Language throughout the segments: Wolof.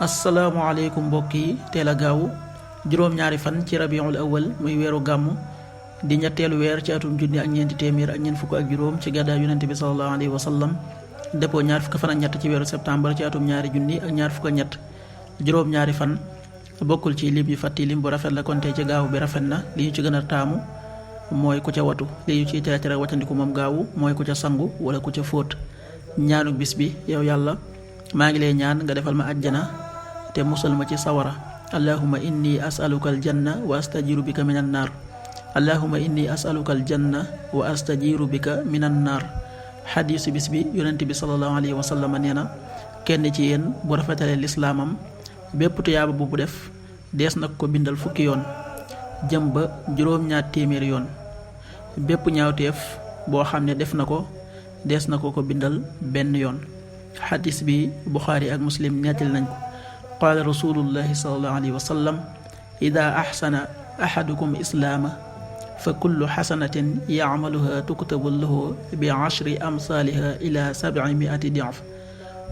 asalaamaaleykum mbokk yi teel a gaaw juróom-ñaari fan ci rabiul awal muy weeru gàmm di ñetteelu weer ci atum junni ak ñeenti téeméer ak ñeent fukk ak juróom ci gàddaay yonente bi sallallahu alayhi wa sallam dëppoo ñaar fukk fan ak ñett ci weeru septembre ci atum ñaari junni ak ñaar fukk ak ñett juróom-ñaari fan bokkul ci lim yu fàtti lim bu rafet la kon tey ci gaaw bi rafet na li ñu ci gën a taamu mooy ku ca watu li ñu ciy tere waccandiku moom gaawu mooy ku ca sangu wala ku ca fóot ñaanu bis bi yow yàlla maa ngi lay ñaan nga defal ma àjjana te musal ma ci sawara allahumma inni asaluka aljanna wa astajiru bika minan naar allahumma inni asaluka aljanna wa astajiru bika minan naar xadiisu bis bi yonent bi sallallahu alayhi wa sallam nee na kenn ci yéen bu rafetalee lislaamam bépp tuyaaba bu def dees na ko bindal fukki yoon jëm ba juróom-ñaar téeméeri yoon bépp ñaawteef boo xam ne def na ko dees na ko bindal benn yoon xadis bi buxaari ak muslim nettali nañ ko qaala rasulullahi salallahu alayhi wa sallam ida axsana axadukum islaama fa kullu xasanatin yacmaluha tuktabu lahu bi ashri amsaaliha ila 700 dicf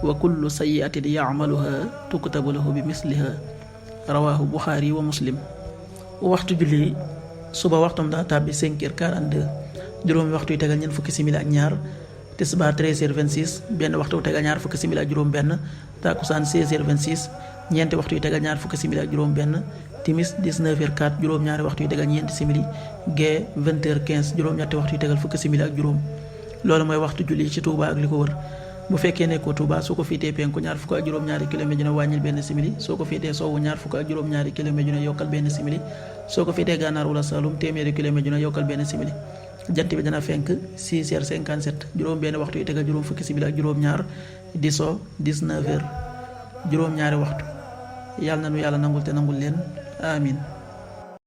wa kullu sayiatin yacmaluha tuktabu lahu bi misliha rawaahu buxaari wa muslim. waxtu julli suba waxtam daa tàbbi 5h42 juróomi waxtu yu tegal ñeent fukki simili ak ñaar tisbaar 13h26 benn waxtu yu tegal ñaar fukki simili ak juróom benn takkusaan 16h26 ñeenti waxtu yu tegal ñaar fukki simili ak juróom benn timis 19h04 juróom-ñaari waxtu yu tegal ñeenti simili gee 20h15 juróom-ñetti waxtu yu tegal fukki simili ak juróom loolu mooy waxtu julli ci Touba ak li ko wër bu fekkee nekkoo Touba soo ko féetee penku ñaar fukk ak juróom-ñaari kilomètre dina wàññil benn simili soo ko féetee sowwu ñaar fukk ak juróom-ñaari kilomètre dina yokkal benn simili soo ko féetee gànnaar wala Saloum téeméeri kilomètre dina yokkal benn simili jant bi dana fenk 6h57 juróom benn waxtu yu tegal juróom fukki simili ak juróom-ñaar di so 19h juróom-ñaari waxtu yàlla na nu yàlla nangul te nangul leen amin